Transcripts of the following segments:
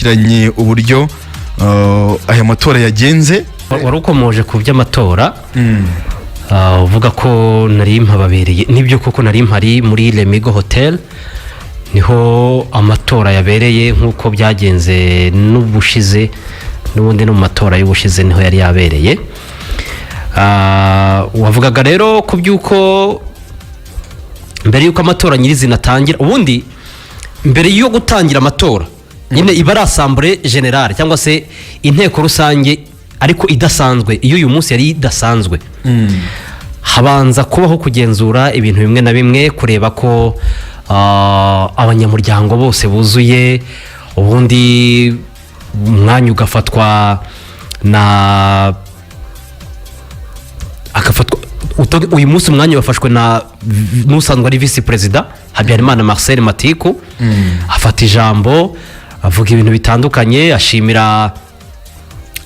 Wakurikiranye uburyo aya matora yagenze. Wari ukomoje ku by'amatora, uvuga ko nari mpababereye. Nibyo koko, nari mpari muri Lemigo Hotel, niho amatora yabereye nk'uko byagenze n'ubushize. N'ubundi no mu matora y'ubushize niho yari yabereye. Wavugaga rero ku by'uko mbere y'uko amatora nyirizina atangira, ubundi mbere yo gutangira amatora nyine iba ari assemblée générale cyangwa se inteko rusange, ariko idasanzwe. Iyo uyu munsi yari idasanzwe, habanza kubaho kugenzura ibintu bimwe na bimwe, kureba ko abanyamuryango bose buzuye, ubundi umwanya ugafatwa na agafatwa. Uyu munsi umwanya wafashwe na n'usanzwe ari visi perezida, Habyarimana Marcel Matiku. Afata ijambo, avuga ibintu bitandukanye, ashimira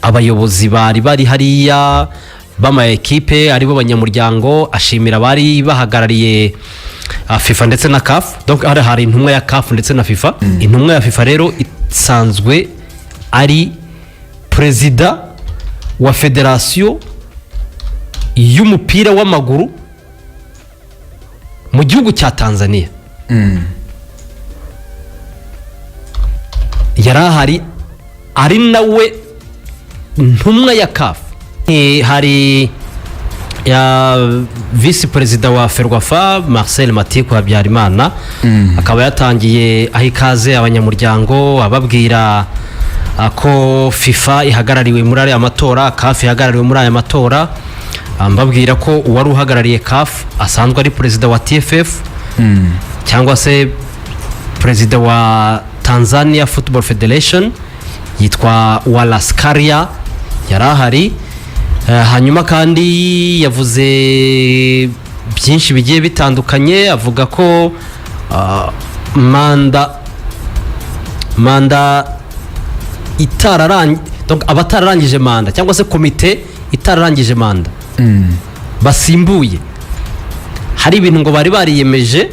abayobozi bari bari hariya b'ama ekipe aribo banyamuryango, ashimira abari bahagarariye FIFA ndetse na CAF. Donc hari intumwa ya CAF ndetse na FIFA. Intumwa ya FIFA rero isanzwe ari perezida wa federasiyo y'umupira w'amaguru mu gihugu cya Tanzania. Yari ahari, ari nawe ntumwa ya CAF. Hari ya visi perezida wa FERWAFA, Marcel Matiku Habyarimana, akaba yatangiye aha ikaze abanyamuryango, ababwira ko FIFA ihagarariwe muri ariya matora, CAF ihagarariwe muri aya matora. Mbabwira ko uwari uhagarariye CAF asanzwe ari perezida wa TFF, cyangwa se perezida wa Tanzania Football Federation, yitwa Wallace Karia, yari ahari. Hanyuma kandi yavuze byinshi bigiye bitandukanye, avuga ko manda itararangi, donc abatararangije manda cyangwa se komite itararangije manda basimbuye, hari ibintu ngo bari bariyemeje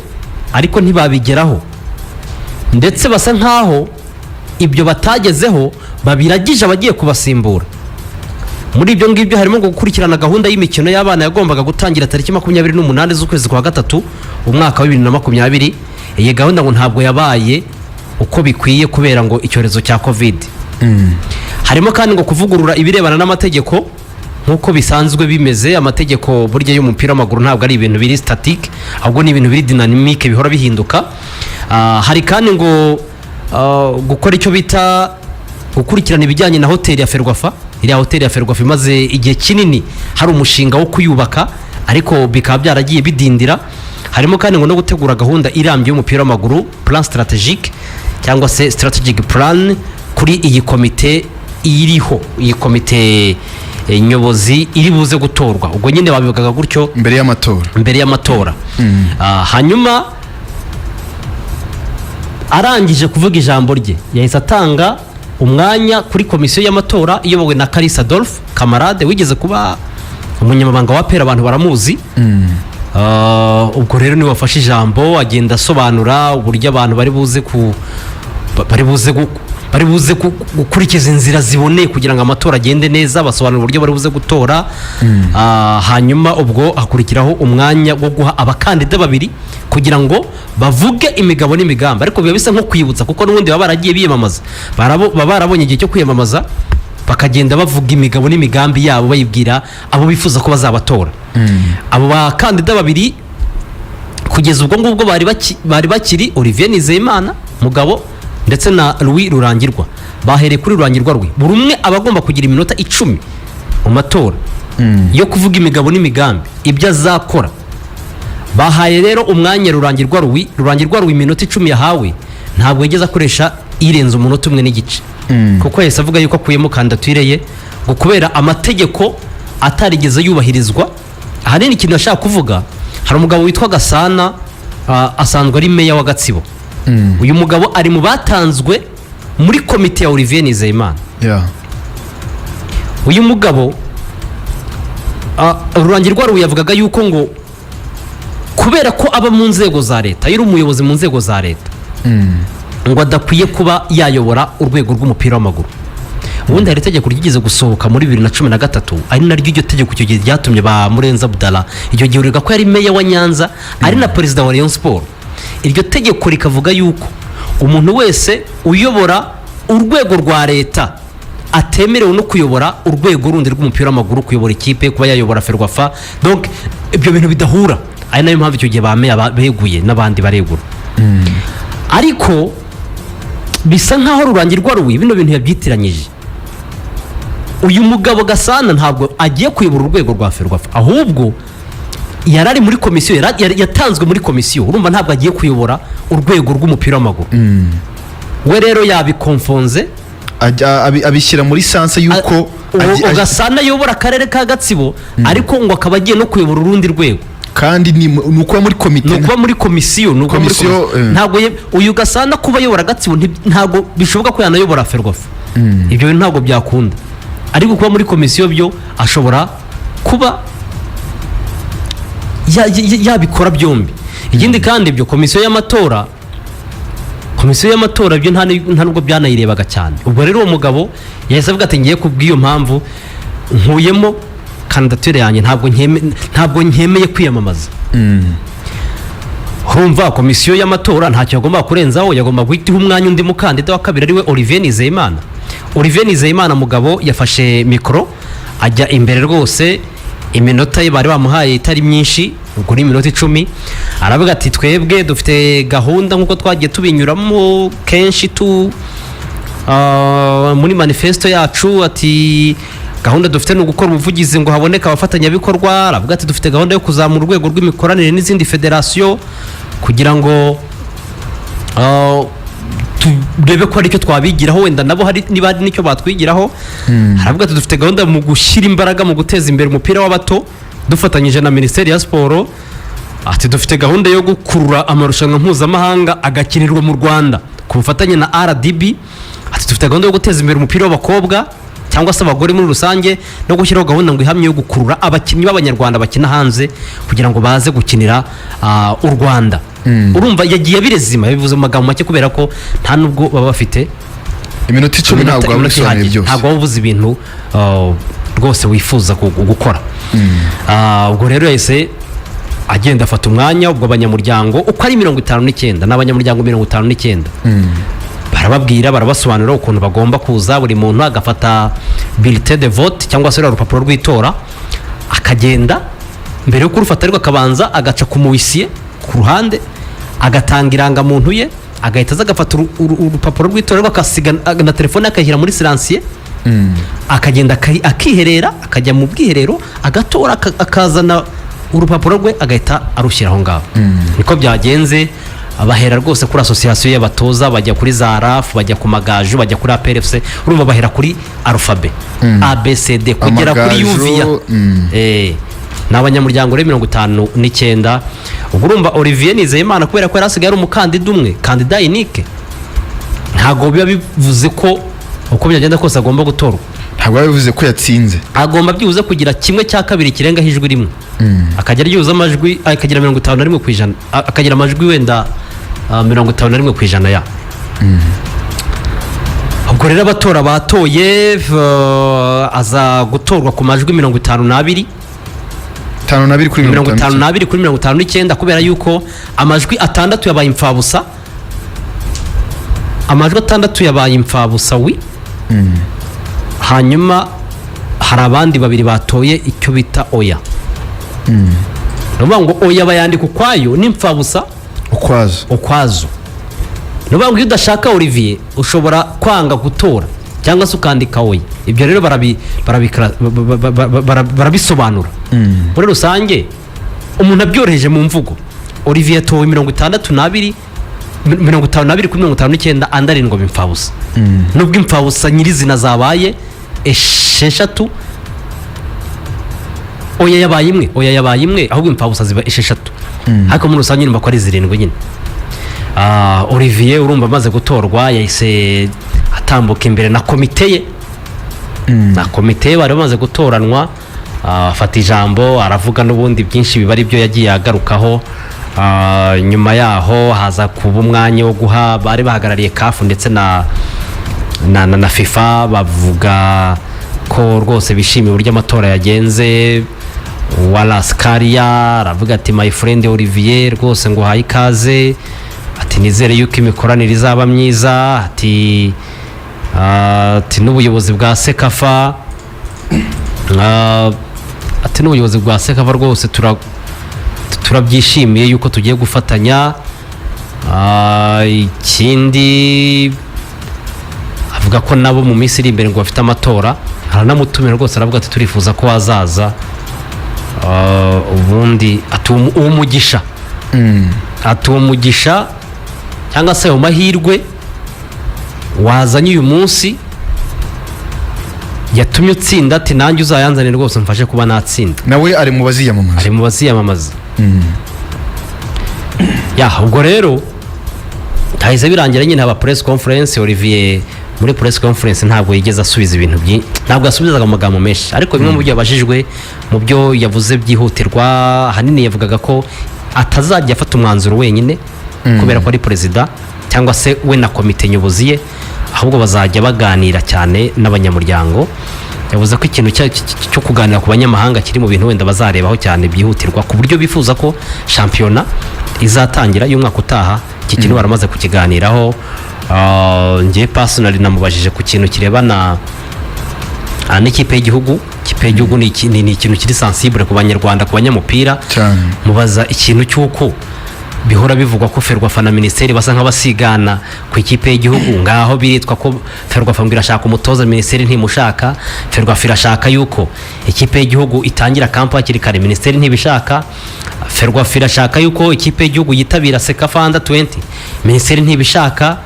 ariko ntibabigeraho, ndetse basa nkaho ibyo batagezeho babiragije abagiye kubasimbura. Muri ibyo ngibyo harimo ngo gukurikirana gahunda y'imikino y'abana yagombaga gutangira tariki 28 z'ukwezi kwa gatatu umwaka wa 2020. Iyi gahunda ngo ntabwo yabaye uko bikwiye kubera ngo icyorezo cya Covid. Harimo kandi ngo kuvugurura ibirebana n'amategeko. Nk'uko bisanzwe bimeze, amategeko burya y'umupira w'amaguru ntabwo ari ibintu biri statique, ahubwo ni ibintu biri dynamique, bihora bihinduka. Hari kandi ngo gukora icyo bita gukurikirana ibijyanye na hoteli ya FERWAFA. Iriya hoteli ya FERWAFA imaze igihe kinini hari umushinga wo kuyubaka, ariko bikaba byaragiye bidindira. Harimo kandi ngo no gutegura gahunda irambye y'umupira w'amaguru, plan stratégique cyangwa se strategic plan, kuri iyi komite iriho, iyi komite nyobozi iri buze gutorwa. Ubwo nyine babivugaga gutyo. Mbere y'amatora. Mbere y'amatora. Hanyuma arangije kuvuga ijambo rye, yahise atanga umwanya kuri komisiyo y'amatora iyobowe na Kalisa Adolphe Kamarade, wigeze kuba umunyamabanga wa APR, abantu baramuzi. Ubwo rero niwe wafashe ijambo, agenda asobanura uburyo abantu bari buze gukurikiza inzira ziboneye kugira ngo amatora agende neza, basobanura uburyo bari buze gutora. Hanyuma ubwo hakurikiraho umwanya wo guha abakandida babiri kugira ngo bavuge imigabo n'imigambi, ariko biba bisa nko kwibutsa, kuko n'ubundi baba baragiye biyamamaza. Baba barabonye igihe cyo kwiyamamaza, bakagenda bavuga imigabo n'imigambi yabo, bayibwira abo bifuza ko bazabatora. Abo bakandida babiri kugeza ubwo ngubwo bari bakiri Olivier Nizeyimana Mugabo ndetse na Louis Rurangirwa. Bahereye kuri Rurangirwa Louis. Buri umwe aba agomba kugira iminota 10 mu matora yo kuvuga imigabo n'imigambi, ibyo azakora. Bahaye rero umwanya Rurangirwa Louis. Rurangirwa Louis, iminota 10 yahawe ntabwo yigeze akoresha irenze umunota umwe n'igice, kuko yahise avuga yuko akuyemo kandidatire ye ngo kubera amategeko atarigeze yubahirizwa. Ahanini ikintu yashaka kuvuga, hari umugabo witwa Gasana, asanzwe ari meya wa Gatsibo. Uyu mugabo ari mu batanzwe muri komite ya Olivier Nizeyimana. Uyu mugabo, Rurangirwa Louis, yavugaga yuko ngo kubera ko aba mu nzego za leta, yari umuyobozi mu nzego za leta. Ngo adakwiye kuba yayobora urwego rw'umupira w'amaguru. Ubundi hari itegeko ryigeze gusohoka muri 2013, ari naryo iryo tegeko icyo gihe ryatumye ba Murenzi Abdallah, icyo gihe urega ko yari meya wa Nyanza ari na perezida wa Rayon Sport. Iryo tegeko rikavuga yuko umuntu wese uyobora urwego rwa leta atemerewe no kuyobora urwego rundi rw'umupira w'amaguru, kuyobora ikipe, kuba yayobora FERWAFA. Donc ibyo bintu bidahura, ari nayo mpamvu icyo gihe ba meya beguye n'abandi baregura. Ariko bisa nkaho Rurangirwa Louis bino bintu yabyitiranyije. Uyu mugabo Gasana ntabwo agiye kuyobora urwego rwa FERWAFA, ahubwo yari ari muri komisiyo, yatanzwe muri komisiyo. Urumva ntabwo agiye kuyobora urwego rw'umupira w'amaguru. We rero yabikonfonze. Abishyira muri sens y'uko Uwo Gasana ayobora akarere ka Gatsibo, ariko ngo akaba agiye no kuyobora urundi rwego. Kandi ni ukuba muri komite. Ni ukuba muri komisiyo, ni ukuba muri Komisiyo, komisiyo. Ntabwo uyu Gasana kuba ayobora Gatsibo, ntabwo bishoboka ko yanayobora FERWAFA. Ibyo bintu ntabwo byakunda. Ariko kuba muri komisiyo byo ashobora kuba yabikora byombi. Ikindi kandi, ibyo komisiyo y'amatora byo nta nubwo byanayirebaga cyane. Ubwo rero uwo mugabo yahise avuga ati: "Ngiye kubw'iyo mpamvu nkuyemo kandidatire yanjye, ntabwo nkemeye kwiyamamaza." Urumva komisiyo y'amatora ntacyo yagomba kurenzaho, yagomba guhita iha umwanya undi mukandida wa kabiri, ariwe Olivier Nizeyimana. Olivier Nizeyimana mugabo yafashe mikoro ajya imbere rwose, iminota ye bari bamuhaye itari myinshi, ubwo ni iminota 10. Aravuga ati: "Twebwe dufite gahunda nk'uko twagiye tubinyuramo kenshi tu muri manifesto yacu." Ati: "Gahunda dufite ni ugukora ubuvugizi ngo haboneke abafatanyabikorwa." Aravuga ati: "Dufite gahunda yo kuzamura urwego rw'imikoranire n'izindi federasiyo kugira ngo turebe ko hari icyo twabigiraho, wenda nabo hari niba hari n'icyo batwigiraho." Aravuga ati: "Dufite gahunda mu gushyira imbaraga mu guteza imbere umupira w'abato dufatanyije na Minisiteri ya Siporo." Ati: "Dufite gahunda yo gukurura amarushanwa mpuzamahanga agakinirwa mu Rwanda ku bufatanye na RDB." Ati: "Dufite gahunda yo guteza imbere umupira w'abakobwa cyangwa se abagore muri rusange, no gushyiraho gahunda ngo ihamye yo gukurura abakinnyi b'Abanyarwanda bakina hanze kugira ngo baze gukinira u Rwanda." Urumva yagiye abirezima, yabivuze mu magambo make kubera ko nta nubwo baba bafite Iminota 10 ntabwo waba iminota ubisobanuye ihagije. byose. Ntabwo waba uvuze ibintu rwose wifuza gukora. Ubwo rero yahise agenda afata umwanya. Ubwo abanyamuryango uko ari 59, ni abanyamuryango 59, barababwira, barabasobanurira ukuntu bagomba kuza, buri muntu agafata bulletin de vote cyangwa se ruriya rupapuro rw'itora, akagenda. Mbere yo kurufata ariko akabanza agaca ku muwisiye ku ruhande, agatanga irangamuntu ye, agahita aza agafata urupapuro rw'itora, ariko akasiga na telefone akayishyira muri silencieux, akagenda akiherera, akajya mu bwiherero agatora, akazana urupapuro rwe, agahita arushyira aho ngaho. Niko byagenze. Bahera rwose kuri association y'abatoza, bajya kuri za RAF, bajya ku Magaju, bajya kuri APRFC. Urumva bahera kuri alphabet A B C D kugera kuri Amagaju, UVA. Ni abanyamuryango rero 59. Ubwo urumva Olivier Nizeyimana, kubera ko yari asigaye ari umukandida umwe, candidat unique, ntabwo biba bivuze ko uko byagenda kose agomba gutorwa. Ntabwo biba bivuze ko yatsinze. Agomba byibuze kugira kimwe cya kabiri kirengaho ijwi rimwe, akajya ryibuze amajwi akagira 51%, akagira amajwi wenda 51% ya. Ubwo rero abatora batoye, aza gutorwa ku majwi 52. 52 kuri 52 kuri 59, kubera yuko amajwi atandatu yabaye imfabusa. Amajwi atandatu yabaye imfabusa wi. Hanyuma hari abandi babiri batoye icyo bita oya. Ni ukuvuga ngo oya bayandika ukwayo n'imfabusa ukwazo. Ukwazo. Ni ukuvuga ngo iyo udashaka Olivier ushobora kwanga gutora cyangwa se ukandika oya. Ibyo rero barabisobanura. Muri rusange, umuntu abyoroheje mu mvugo, Olivier yatowe 62, 52 kuri 59, andi arindwi aba imfabusa, nubwo imfabusa nyirizina zabaye esheshatu. Oya yabaye imwe, oya yabaye imwe, ahubwo imfabusa ziba esheshatu, ariko muri rusange urumva ko ari zirindwi nyine. Olivier urumva amaze gutorwa yahise atambuka imbere na komite ye, na komite ye bari bamaze gutoranwa. Afata ijambo aravuga n'ubundi byinshi biba ari byo yagiye agarukaho. Nyuma yaho haza kuba umwanya wo guha bari bahagarariye CAF ndetse na FIFA, bavuga ko rwose bishimiye uburyo amatora yagenze. Wallace Karia aravuga ati: "My friend Olivier, rwose ngo uhaye ikaze," ati: "Nizere yuko imikoranire izaba myiza," ati n'ubuyobozi bwa CECAFA, ati n'ubuyobozi bwa CECAFA rwose turabyishimiye yuko tugiye gufatanya. Ikindi avuga ko nabo mu minsi iri imbere ngo bafite amatora, aranamutumira rwose, aravuga ati: "Turifuza ko wazaza." Ubundi ati uwo mugisha, ati uwo mugisha cyangwa se ayo mahirwe wazanye uyu munsi yatumye utsinda, ati nanjye uzayanzane rwose mfashe kuba natsinda. Nawe ari mu baziyamamaza. Ari mu baziyamamaza. Ya, ubwo rero hahise birangira nyine haba press conference. Olivier muri press conference ntabwo yigeze asubiza ibintu byinshi, ntabwo yasubizaga amagambo menshi, ariko bimwe mu byo yabajijwe, mu byo yavuze byihutirwa, ahanini yavugaga ko atazajya afata umwanzuro wenyine kubera ko ari perezida, cyangwa se we na komite nyobozi ye, ahubwo bazajya baganira cyane n'abanyamuryango. Yavuze ko ikintu cyo kuganira ku banyamahanga kiri mu bintu wenda bazarebaho cyane byihutirwa, ku buryo bifuza ko shampiyona izatangira y'umwaka utaha iki kintu baramaze kukiganiraho. Njye personally namubajije ku kintu kirebana n'ikipe y'igihugu. Ikipe y'igihugu ni ikintu kiri sensible ku Banyarwanda, ku banyamupira. Cyane. Mubaza ikintu cy'uko bihora bivugwa ko FERWAFA na minisiteri basa nk'abasigana ku ikipe y'igihugu. Ngaho biritwa ko FERWAFA ngo irashaka umutoza, minisiteri ntimushaka. FERWAFA irashaka yuko ikipe y'igihugu itangira camp hakiri kare, minisiteri ntibishaka. FERWAFA irashaka yuko ikipe y'igihugu yitabira CECAFA Under 20, minisiteri ntibishaka.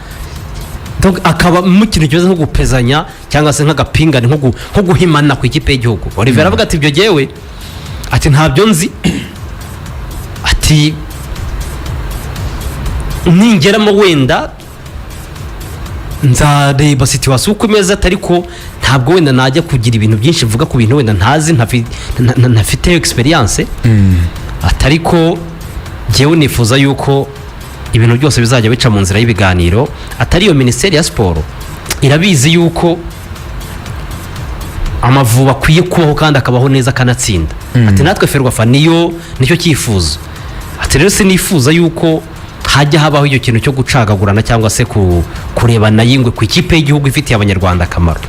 Donc akaba mu kintu kimeze nko gupezanya cyangwa se nk'agapingane, nko guhimana ku ikipe y'igihugu. Olivier aravuga ati: "Ibyo jyewe," ati, "ntabyo nzi," ati: "Ningeramo wenda nzareba situation uko imeze," ati: "Ariko ntabwo wenda najya kugira ibintu byinshi mvuga ku bintu wenda ntazi, ntafite experience," ati: "Ariko jyewe nifuza yuko ibintu byose bizajya bica mu nzira y'ibiganiro," atari iyo minisiteri ya siporo irabizi yuko Amavubi akwiye kubaho kandi akabaho neza akanatsinda, ati: "Natwe FERWAFA niyo nicyo cyifuzo," ati: "Rero sinifuza yuko hajya habaho icyo kintu cyo gucagagurana cyangwa se kurebana yingwe ku ikipe y'igihugu ifitiye Abanyarwanda akamaro."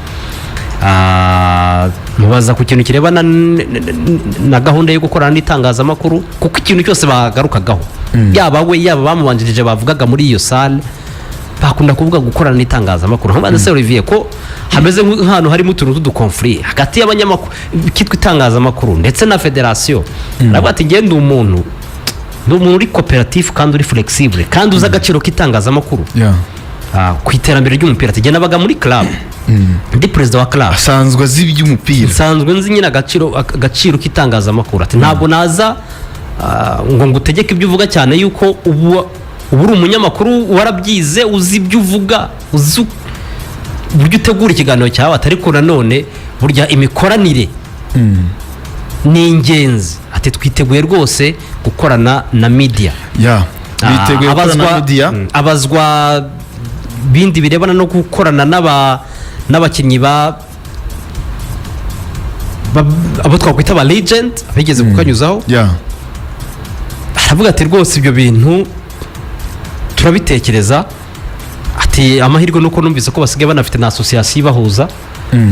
Mubaza ku kintu kirebana na gahunda yo gukorana n'itangazamakuru, kuko ikintu cyose bagarukagaho, yaba we, yaba bamubanjirije bavugaga muri iyo salle, bakunda kuvuga gukorana n'itangazamakuru. Nkabaza se Olivier ko hameze nk'ahantu harimo utuntu tw'udu conflits hagati y'abanyamakuru, kitwa itangazamakuru, ndetse na federasiyo. Aravuga ati: "Ngende umuntu ni umuntu uri coopératif kandi uri flexible kandi uzi agaciro k'itangazamakuru ku iterambere ry'umupira." Ati: "Nabaga muri club, ndi perezida wa club." Asanzwe azi iby'umupira. "Nsanzwe nzi nyine agaciro k'itangazamakuru," ati: "Ntabwo naza ngo ngutegeke ibyo uvuga, cyane yuko ubu uri umunyamakuru warabyize, uzi ibyo uvuga, uzi uburyo utegura ikiganiro cyawe," ati: "Ariko nanone burya imikoranire ni ingenzi," ati: "Twiteguye rwose gukorana na media." Ya, biteguye gukorana na media. Abazwa bindi birebana no gukorana n'abakinnyi ba abo twakwita aba legend bigeze kukanyuzaho. Aravuga ati: "Rwose ibyo bintu turabitekereza," ati: "Amahirwe nuko numvise ko basigaye banafite na association ibahuza,"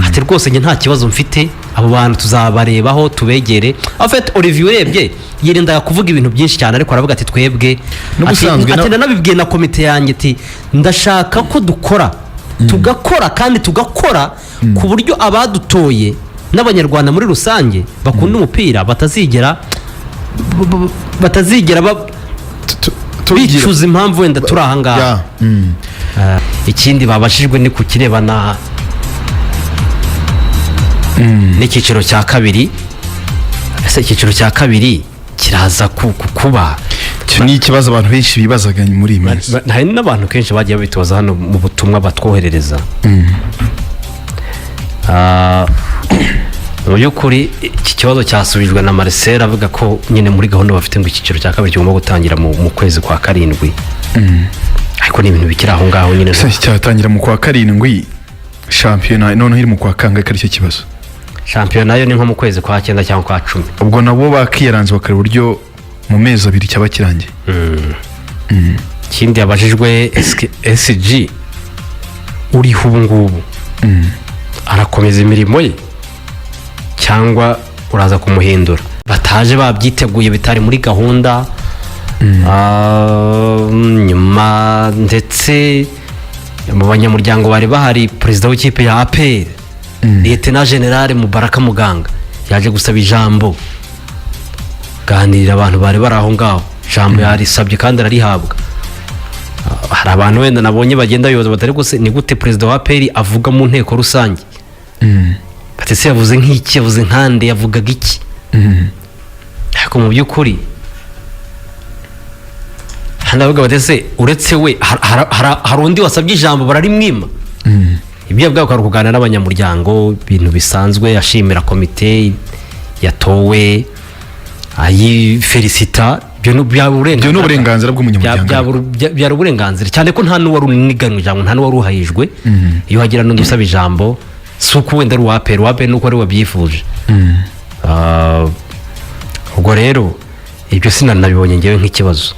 ati: "Rwose njye nta kibazo mfite, abo bantu tuzabarebaho tubegere." En fait, Olivier urebye yirindaga kuvuga ibintu byinshi cyane, ariko aravuga ati: "Twebwe," N'ubusanzwe ati "nanabibwiye na komite yanjye," ati: "Ndashaka ko dukora, tugakora kandi tugakora ku buryo abadutoye n'Abanyarwanda muri rusange bakunda umupira batazigera bicuza impamvu wenda turi ahangaha." Ikindi babashijwe ni ku kirebana n'icyiciro cya kabiri. Ese icyiciro cya kabiri kiraza kuba? Icyo ni ikibazo abantu benshi bibazaga muri iyi minsi. Hari n'abantu kenshi bagiye babitoza hano mu butumwa batwoherereza. Mu by'ukuri iki kibazo cyasubijwe na Marcel, avuga ko nyine muri gahunda bafite ngo icyiciro cya kabiri kigomba gutangira mu kwezi kwa karindwi, ariko ni ibintu bikiri aho ngaho nyine. Se cyatangira mu kwa karindwi, shampiyona noneho iri mu kwa kangahe? Ko aricyo kibazo. Shampiyona yo ni nko mu kwezi kwa cyenda cyangwa kwa 10. Ubwo nabo bakiyaranze bakareba uburyo mu mezi 2 cyaba kirangiye. Ikindi yabajijwe, SG uriho ubu ngubu arakomeza imirimo ye cyangwa uraza kumuhindura? Bataje babyiteguye, bitari muri gahunda. Nyuma ndetse mu banyamuryango bari bahari, perezida w'ikipe ya APR, Lieutenant General Mubaraka Muganga, yaje gusaba ijambo, ganirira abantu bari bari aho ngaho. Ijambo yarisabye kandi ararihabwa. Hari abantu wenda nabonye bagenda bibaza batari gusa ni gute perezida wa APR avuga mu nteko rusange, bati se yavuze nk'iki, yavuze nkande, yavugaga iki? Ariko mu by'ukuri hano bavuga bati se uretse we hari undi wasabye ijambo bararimwima? Ibyo yavuga ko ari ukuganira n'abanyamuryango, ibintu bisanzwe, ashimira komite yatowe, ayifelicita. Ibyo ni byaba Ibyo ni uburenganzira bw'umunyamuryango. Byari uburenganzira, cyane ko nta n'uwari uniganwe ijambo, nta n'uwari uhayijwe. Iyo hagira n'undi usaba ijambo, si uko wenda ari uwa APR, uwa APR ni uko ari we wabyifuje. Ubwo rero ibyo sinanabibonye ngewe nk'ikibazo.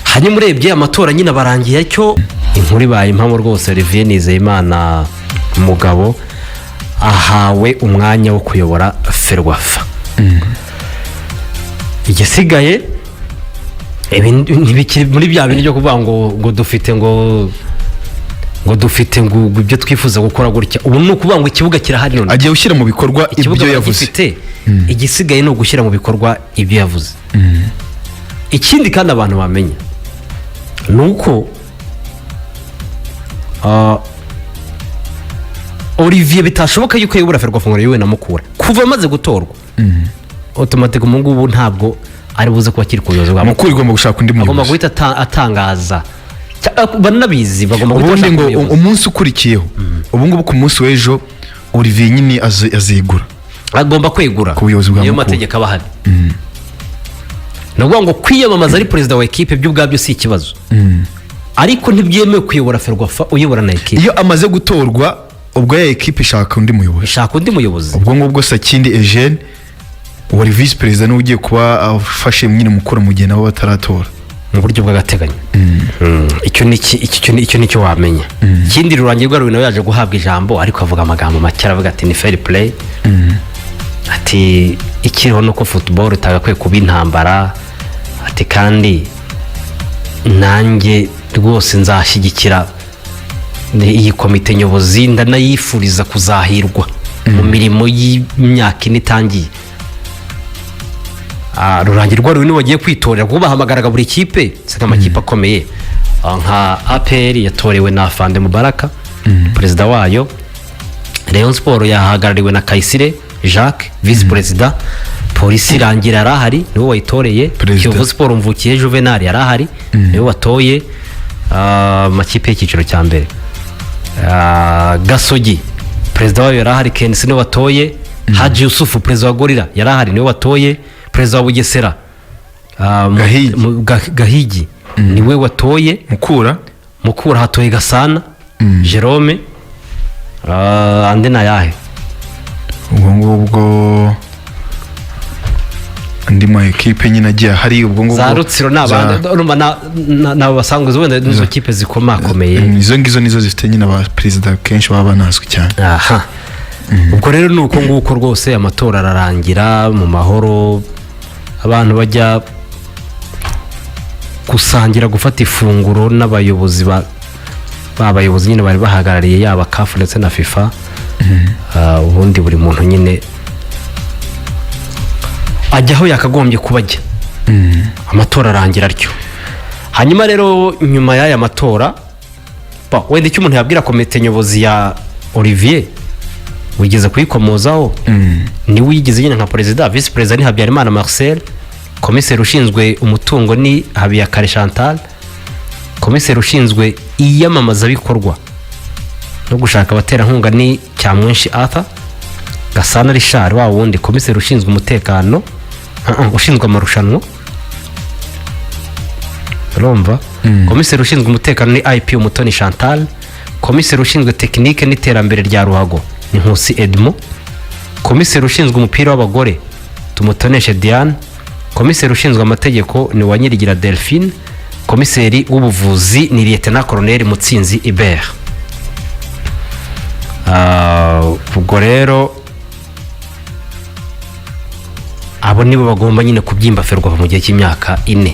Hanyuma urebye amatora nyine abarangiye cyo inkuru ibaye impamo rwose. Olivier Nizeyimana umugabo ahawe umwanya wo kuyobora FERWAFA. Igisigaye ibi ntibikiri muri bya bintu byo kuvuga ngo dufite ngo dufite ngo ibyo twifuza gukora gutya. Ubu ni ukuvuga ngo ikibuga kirahari none. Agiye gushyira mu bikorwa Ikibuga ibyo yavuze. baragifite, igisigaye ni ugushyira mu bikorwa ibyo yavuze. Ikindi kandi abantu bamenya ni uko Olivier bitashoboka yuko yobora FERWAFA ngo yowe na Mukura. Kuva amaze gutorwa, automatique ubu ngubu ntabwo ari buze kuba akiri ku buyobozi bwa Mukura igomba gushaka undi Agomba muyobozi. guhita atangaza. Bananabizi, bagomba guhita Ubundi bashaka ngo umuyobozi. umunsi ukurikiyeho, ubu ngubu ku munsi w'ejo, Olivier nyine azegura Agomba kwegura ku buyobozi bwa niyo Mukura. mategeko aba ahari. Ni ukuvuga ngo kwiyamamaza ari perezida wa ekipe byo ubwabyo si ikibazo, ariko ntibyemewe kuyobora FERWAFA uyobora na ekipe. Iyo amaze gutorwa, ubwo ya ekipe ishaka undi muyobozi. Ishaka undi muyobozi. Ubwo ngubwo Sakindi Eugene wari visi perezida niwe ugiye kuba afashe nyine Mukura mu gihe nabo bataratora. Mu buryo bw'agateganyo. Icyo ni icyo ni cyo wamenya. Ikindi, Rurangirwa Ruri nawe yaje guhabwa ijambo, ariko avuga amagambo make. Aravuga ati ni fair play, ati ikiriho ni uko football itagakwiye kuba intambara, ati kandi nanjye rwose nzashyigikira iyi komite nyobozi, ndanayifuriza kuzahirwa mu mirimo y'imyaka 4 itangiye. Rurangirwa Ruri niwe wagiye kwitorera, kuko bahamagaraga buri kipe, si nk'amakipe akomeye. Nka APR yatorewe na Afande Mubaraka, perezida wayo. Rayon Sport yahagarariwe na Kayisire Jacques, visi perezida. Polisi, Irangira yari ahari, niwe wayitoreye. Perezida. Kiyovu Sport, Mvukiye Juvenal yari ahari, niwe watoye. Amakipe y'icyiciro cya mbere, Gasogi, perezida wayo yari ahari, Kenisi, niwe watoye. Haji Yusufu, perezida wa Gorilla, yari ahari, niwe watoye. Perezida wa Bugesera, Gahigi. Gahigi niwe watoye. Mukura. Mukura hatoye Gasana Jerome. Andi ni ayahe? Ubwo ngubwo andi ma ekipe nyine agiye ahari ubwo ngubwo Za Rutsiro ni abandi, urumva ni abo basanzwe wenda n'izo kipe zikomakomeye. Izo ngizo nizo zifite nyine aba perezida kenshi baba banazwi cyane. Aha, ubwo rero ni uko nguko rwose amatora ararangira mu mahoro, abantu bajya gusangira, gufata ifunguro n'abayobozi ba bayobozi nyine bari bahagarariye yaba CAF ndetse na FIFA. Ubundi buri muntu nyine ajya aho yakagombye kuba ajya. Amatora arangira atyo. Hanyuma rero nyuma y'aya matora, wenda icyo umuntu yabwira komite nyobozi ya Olivier, wigeze kuyikomozaho, niwe uyigize nyine nka perezida. Visi perezida ni Habyarimana Marcel, komiseri ushinzwe umutungo ni Habiyakare Chantal, komiseri ushinzwe iyamamazabikorwa no gushaka abaterankunga ni Cyamwinshi Arthur. Gasana Richard, wa wundi komiseri ushinzwe umutekano, ushinzwe amarushanwa. Urumva, komiseri ushinzwe umutekano ni IP Umutoni Chantal. Komiseri ushinzwe tekinike n'iterambere rya ruhago ni Nkusi Edmo. Komiseri ushinzwe umupira w'abagore, Tumutoneshe Diane. Komiseri ushinzwe amategeko ni Uwanyirigira Delphine. Komiseri w'ubuvuzi ni Lieutenant Colonel Mutsinzi Ibert. Ubwo rero abo nibo bagomba nyine kubyimba FERWAFA mu gihe cy'imyaka 4.